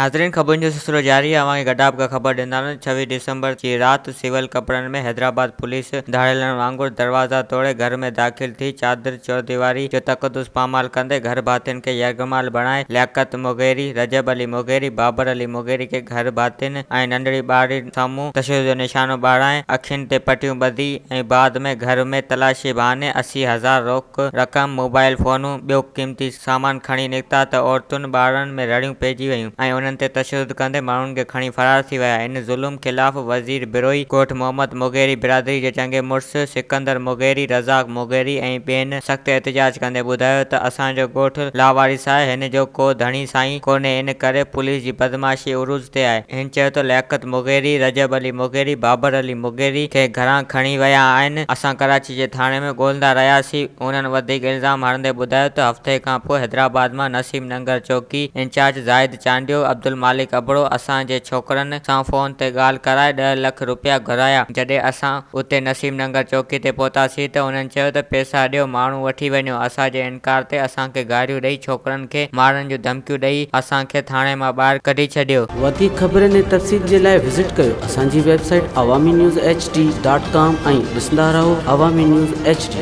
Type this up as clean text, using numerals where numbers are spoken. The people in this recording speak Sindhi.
ناظرين خبرن جو سلسلو جاري آهي اوهان کي گڏاپ کان خبر ڏينداسين 26 ڊسمبر جي رات سول ڪپڙن ۾ حيدرآباد پوليس ڌاڙيلن وانگر دروازا توڙي گهر ۾ داخل ٿي چادر چوديواري جو تقدس پامال ڪندي گهر ڀاتين کي يرغمال بڻائي لياقت مغيري، رجب علي مغيري، بابر علي مغيري کي گهر ڀاتين ۽ ننڍڙي ٻارڙي سامهون تشدد جو نشانو بڻائي اکين تي پٽيون ٻڌي ۽ بعد ۾ گهر ۾ تلاشي بهاني 80 هزار روڪ رقم، موبائل فونون، ٻيو قيمتي سامان کڻي نڪتا ته عورتن ٻارڙن ۾ رڙيون پئجي ويون ۽ انهن تي تشدد ڪندي ماڻهن کي کڻي فرار ٿي ويا. ان ظلم خلاف وزير بروهي ڳوٺ محمد مغيري برادري جي چڱي مڙس سڪندر مغيري، رزاق مغيري ۽ ٻين سخت احتجاج ڪندي ٻڌايو ته اسان جو ڳوٺ لاوارث آهي هن جو ڪو ڌڻي سائين ڪونهي ان ڪري پوليس جي بدمعاشي عروج تي آهي. هن چيو ته لياقت مغيري، رجب علي مغيري، بابر علي مغيري کي گهران کڻي ويا آهن اسان ڪراچي جي ٿاڻي ۾ ڳولندا رهياسين. انهن وڌيڪ الزام هڻندي ٻڌايو ته هفتي کان پوء حيدرآباد مان نسيم ننگر چوڪي انچارج زاهد چانڊيو، عبدالمالڪ ابڙو اسان جي ڇوڪرن سان فون تي ڳالهه ڪرائي ڏهه لک روپيا گهرايا، جڏهن اسان اتي نسيم ننگر چوڪي تي پهتاسين ته انهن چيو ته پئسا ڏيو ماڻهو وٺي وڃو، اسان جي انڪار تي اسان کي گاريون ڏئي ڇوڪرن کي مارڻ جون ڌمڪيون ڏئي اسان کي ٿاڻي مان ٻاهر ڪڍي ڇڏيو. وڌيڪ خبرن ۽ تفصيل جي لاء وزٽ ڪيو اسان جي website Awami news H D dot com ۽ ڏسندا رهو عوامي نيوز ايڇ ڊي.